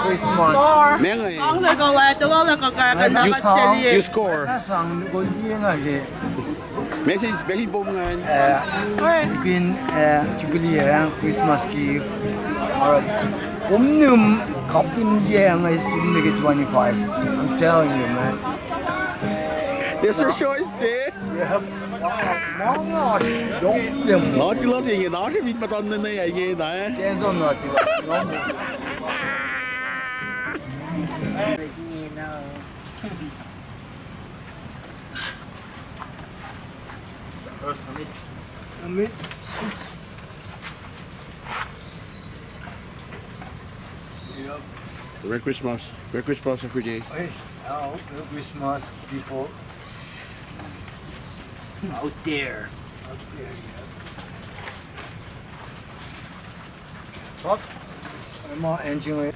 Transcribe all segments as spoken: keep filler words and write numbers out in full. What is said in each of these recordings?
Christmas. Menge. Ang na ka la, tala la ka ka ka na ka teli. You score. Ka sang ko liye nga ke. Message, message bomb ngan. Eh, ipin, eh, Jubilee, eh, Christmas gift. Alright. Kom num kapin ye nga sim ke twenty-five. I'm telling you, man. Yes, sir, sure, sir. Yeah. Nga tilos inge, na srihpac ma tamuhlwel inge na, eh? Cancel nga tilos. Amit. Yep. Merry Christmas. Merry Christmas, every day. Hey, oh, Merry Christmas, people. Out there. Out there, yeah. Fuck. I'm not entering it.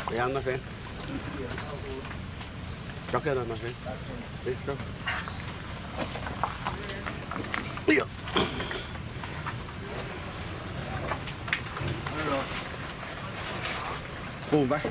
Yang na fan. Cakap lah, Mas, eh? Eh, cakap. Iya. Oh, bah.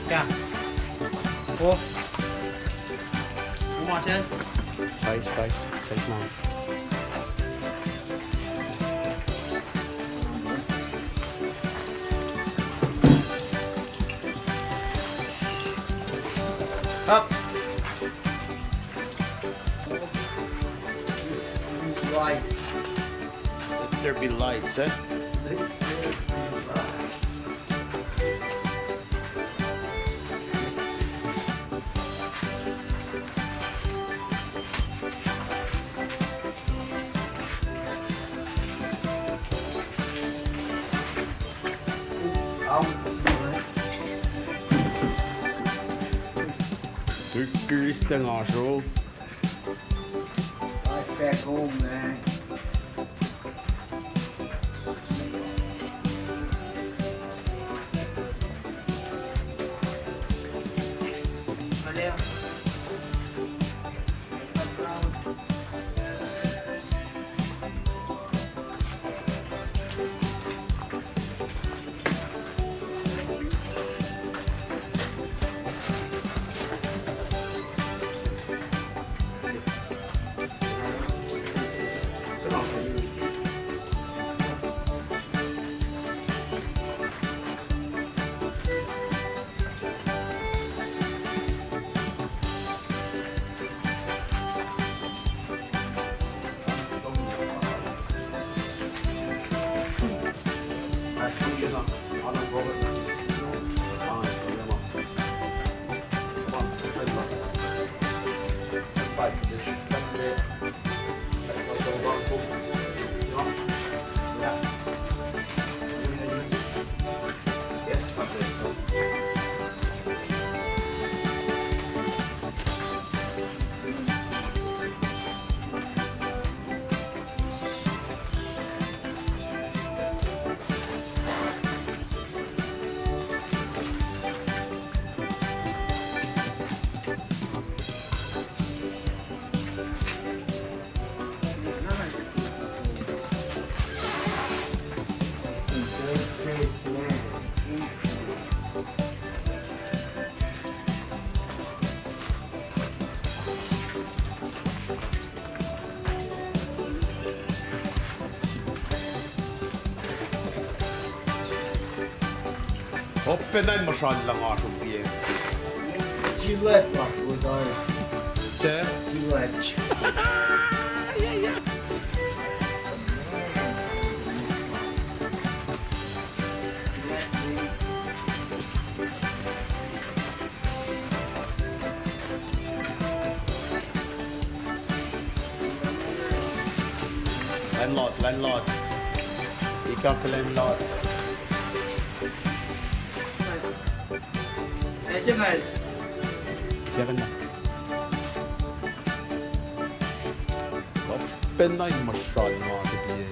Ka. Oh. Kumasel. Size, size, size na. Up. Lights. Let there be lights, eh? Tüküri stang asro. Back home, man. Open an masrallah nga srupiye. Jilat lasr wetari. Te? Jilat. Landlord, landlord. Pick up the landlord. Seven. Pacna in ma srihk ma ke pia.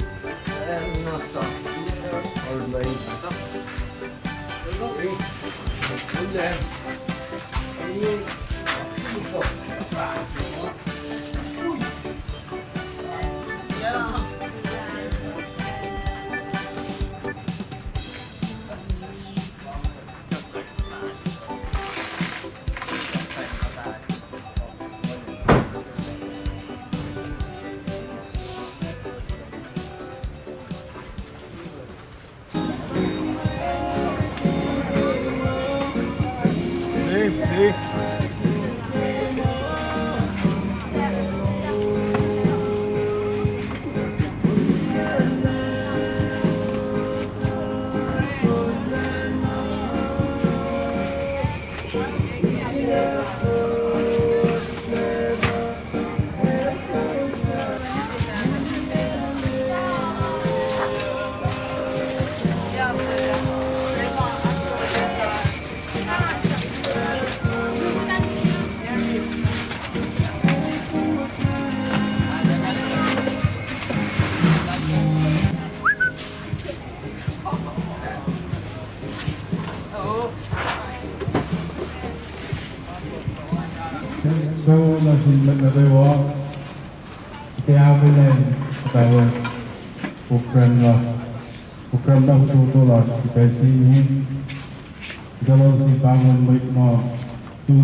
Kuloh nuh sin mwet nuh kwewa, ke akihlen pacl program la, program na fototo lasr ke pacl se inge. Kuloh nuh sin pahngon mwet ma tu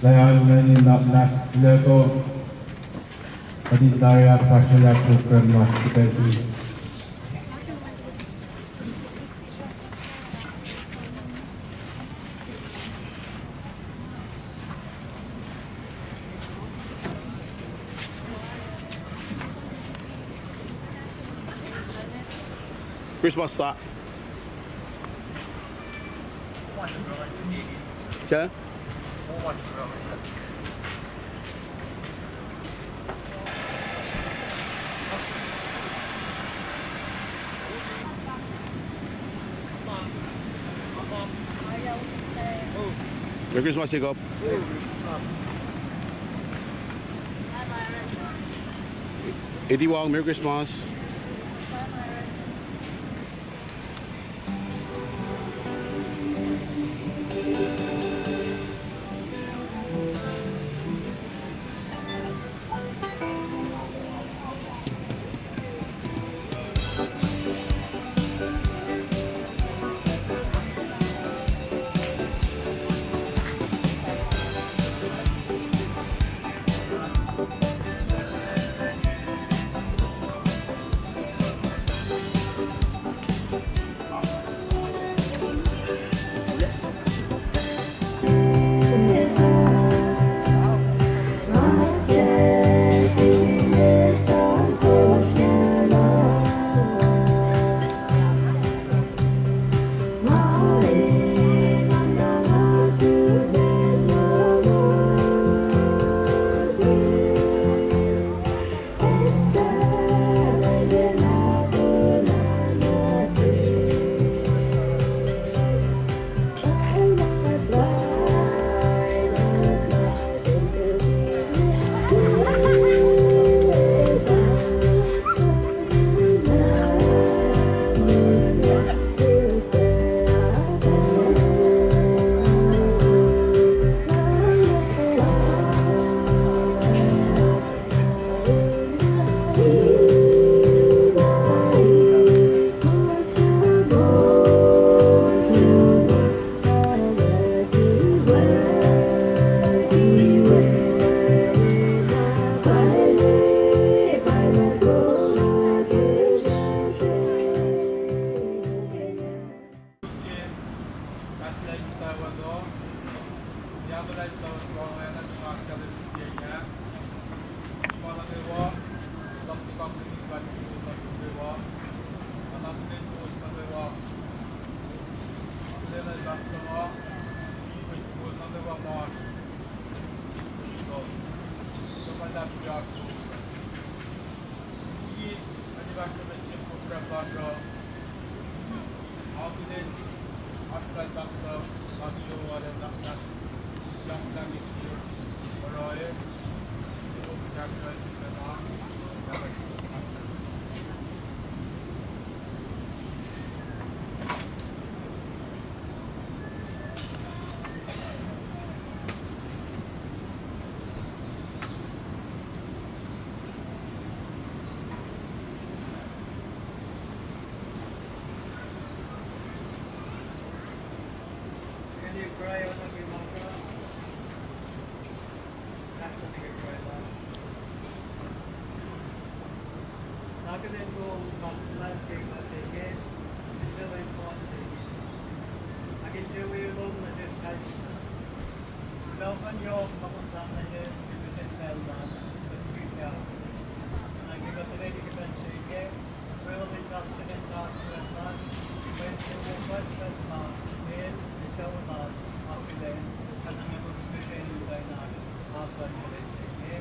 lac an ingacn in nuhnak muhnahs lac uh, kuht in tari ahkfahsryelah program lasr ke pacl se inge. Christmas sa. Sir? Merry Christmas, Jacob. Eti Wong, Merry Christmas. Akihlen kom, Pahpah, ke kuht inge, in kuh in pom se inge. Ac ke wi lom nuh sesr kais sie. Kuloh ma yohk ma kom sang nuh sesr ke pacl lal, kuht kihkyak. Na ke kuht tuhkweni ke pacl se inge, weluhl in kaksakihn God, weluhl God, pacl se inge, pacl ma el, ac sucu lal, akihlen, kuht nuhnkuh kom srihpen in kuh in oasr, ma kuht ke pacl se inge.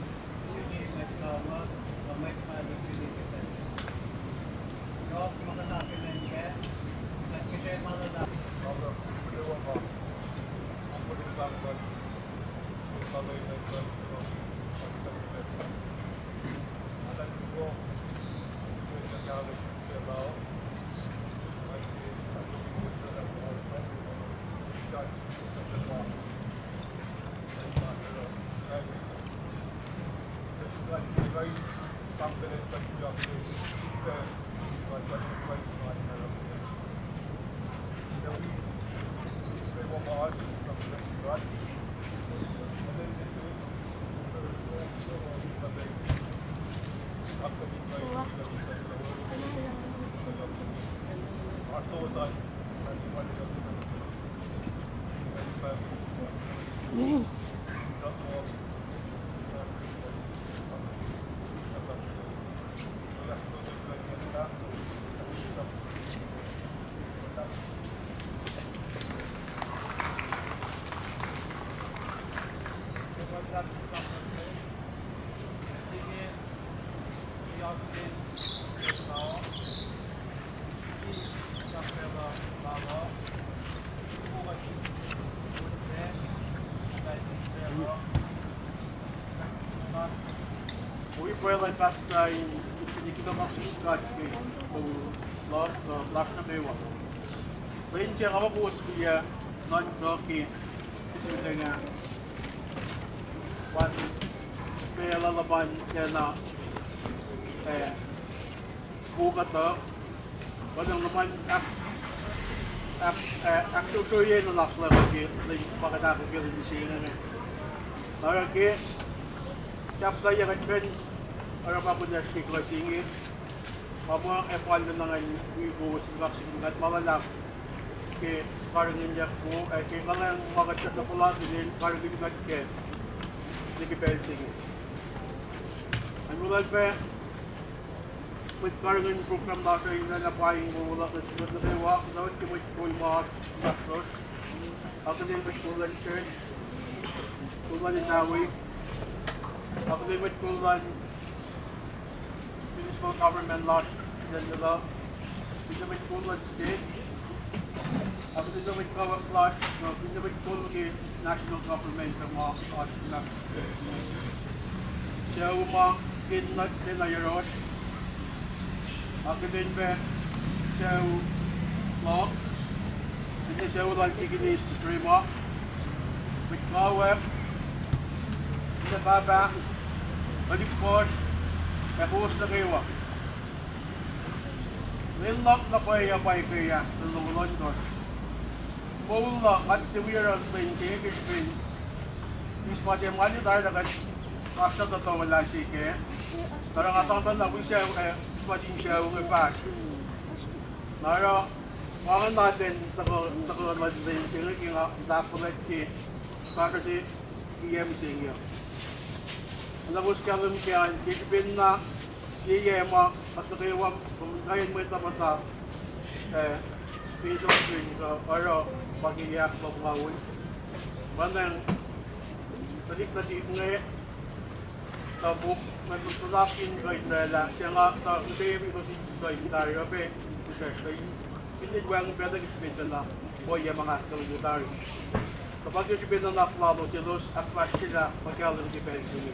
Wi pwacye luhn pastor in, in siti kunohkohn sin God ke, uh, lasr nuh kwewa. Lwen se nga kowos kuya nuhnkuh ke, siti nga wan pacl luhpan kena, eh, kuh kuhtuh, kuh luhpan ahk, ahk, eh, ahksrohsrohye nuhnak luhk ke lwen ma kuht ahkkweye lwen se inge. Oruh ke, sahp lah yac kuht pen, oruh ma kunacsr ke kuh se inge, ma muh ac fal nuh ngan wi kowos in kaksakihn kuht ma luhlahp ke karihngihnyuck wo, ac ke kuhlwacng ma kuht tuh puhlakihn in karihngihn kuht kac nuh ke pacl se inge. An luhlahlfongi mwet karihngihn program lasr uh in oraclah paing wo luhlahp nuh sin kuht nuh kwewa, kuloh ke mwet kol ma oasr inmahsrlosr, akihlen mwet kol luhn church, kol luhn etawi, akihlen mwet kol luhn municipal government lasr, lwen nuh la, finne mwet kol luhn state, akihlen mwet kawuck lasr, na finne mwet kol ke national government ma oasr inmahsrlosr. Sucu ma ke nuh, ke nuh yohrohsr, akihlen pac sucu luhk, finne sucu lal Tikinis Rema, mwet kawuck, finne pahpah, tuhlihk fuhsr, ac kowos nuh kwewa. Lwen luhk na pwacye pa ekuh ah, lwen longoul ohnkohsr. Moul luhk, nga tiac wi oruh lwen se inge ke srihpen eis ma se ma litahr na kuht oasr na tohtohlah se kac. Na oruh nga sang tuh na wi sucu, eh, eis ma sin sucu inge fahsr. Na oruh ma nga na ten tuhkuh, tuhkuh luhn lwen se inge ke nga tahfwelah ke fahsruh se P M se inge. Na kowos kahlwem kac an, ke srihpen na sie yac ma kuht nuh kwewa, kom kain mwet uh muhta, eh, special train kuh oruh ma ke yac ahkluo longoul. Pwacnwacng tuhlihk nuhtihk inge, tuh muk, mwe luhlahp in kuh in oraclah, se nga tuh mihsenge elos in kuh in tari uh pac, mihsenge kuh in, in wacngihn pacl uh ke srihpen pacna ohiyac ma nga ahkkahlwemye tari. Kuh pa ke srihpen nuhnak lalos elos ahkfahsryelah ma kahlwem ke pacl se inge.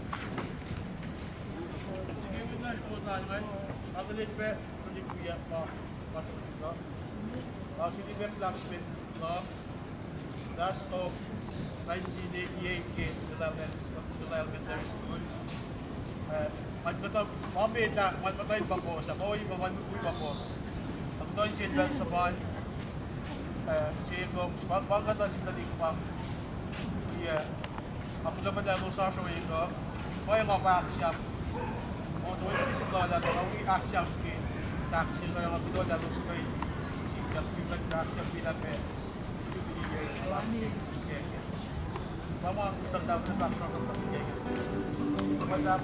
Srihke fin na report lal inge, nga tuh lwen pac tuhlihk wiyuck ma, ma tuhlihk uh. Nga srihke pac flashman uh, class of nineteen eighty-eight ke Kuhtla Elementary School. Eh, ma kuhtuh, ma met ah, ma muhta in puhkos ah, ma wi ma wi puhkos. Ac kuhtuh in se pacl suhfal, eh, se kom, pa, pa kuhtuh sin tuhlihk ma, wi, eh, Ac kuloh ma elos oasr ohinge, pa nga pa ahksahfyelah, o, tuh sislah lah, tuh wi ahksahfyelah ke, ahksahfyelah, nga kuloh lah elos kuh in sikyak, kuh in ahksahfyelah pac, Jubilee year, pa ma sislah lah, pa ma sislah lah,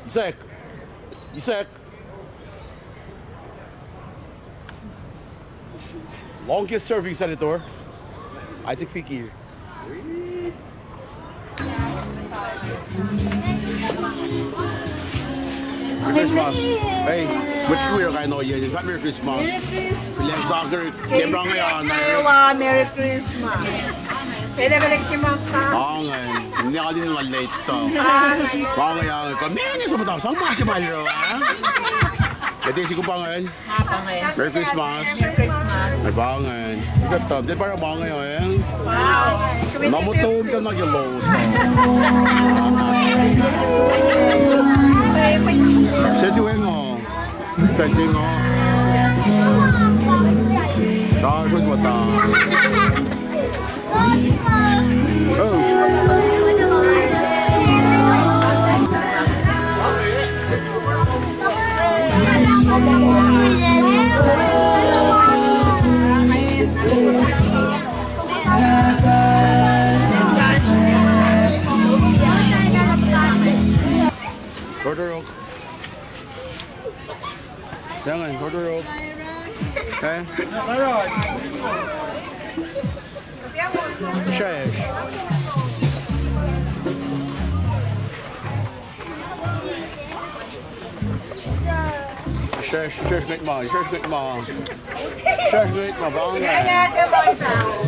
Isaac. Isaac. Longest serving senator, Isaac Fiki. Merry Christmas. Hey, which we are kind of, yeah, Merry Christmas. Merry Christmas. Relax, soccer. Game wrong, yeah, Merry Christmas. Pele pele kima ka. Wrong, eh. Ini alin la late to. Wrong, yeah. Kami ini semua tahu sama si Mario, eh. Jadi si Kupang, eh. Merry Christmas. Merry Christmas. Ay, bangan. Ikaw, Tom. Di para bangan, eh. Wow. Namu tom ka na yellow, so. Seti wengo. Seti wengo. Sar sut mata. Order up. Jangan, order up. Eh? Shush. Shush, shush, ngwet ma, shush, ngwet ma. Shush, ngwet ma, bangan.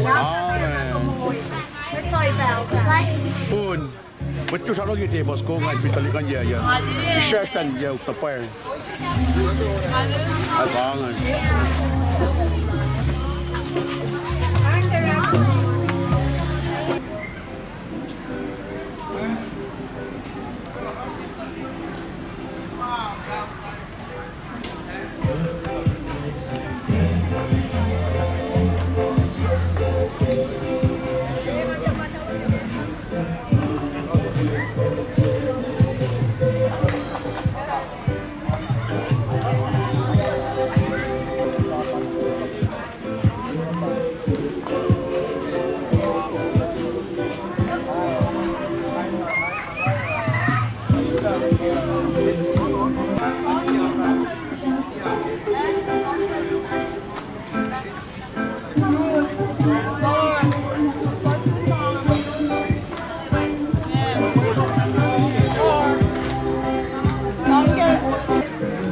Bangan. Pun. Mwet tu salo ke tebos ko ngan pitali kan ya ya. Sestan ya utapar. Abangan.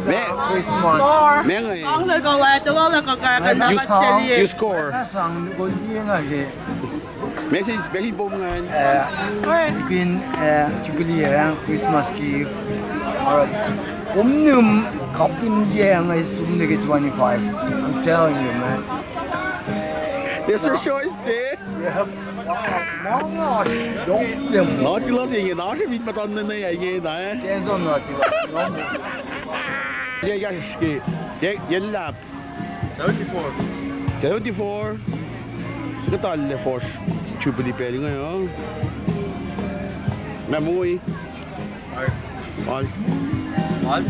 Merry Christmas. Merry. You score. Message, message bomb ngan. Eh, ikin, eh, Jubilee, eh, Christmas gift. All right. Kom nim kapin yang is um nege twenty-five. I'm telling you, man. Yes, sir, sure, sir. Yeah. Manga, don't them. Not too long, you know, I should meet my tongue in the, you know, eh? Cancel not too long. Yeah, yeah, yeah, yeah, lap. Seventy-four. Seventy-four. Kuht tahl fuhsr Jubilee pacl inge, uh. Memory. Al. Al.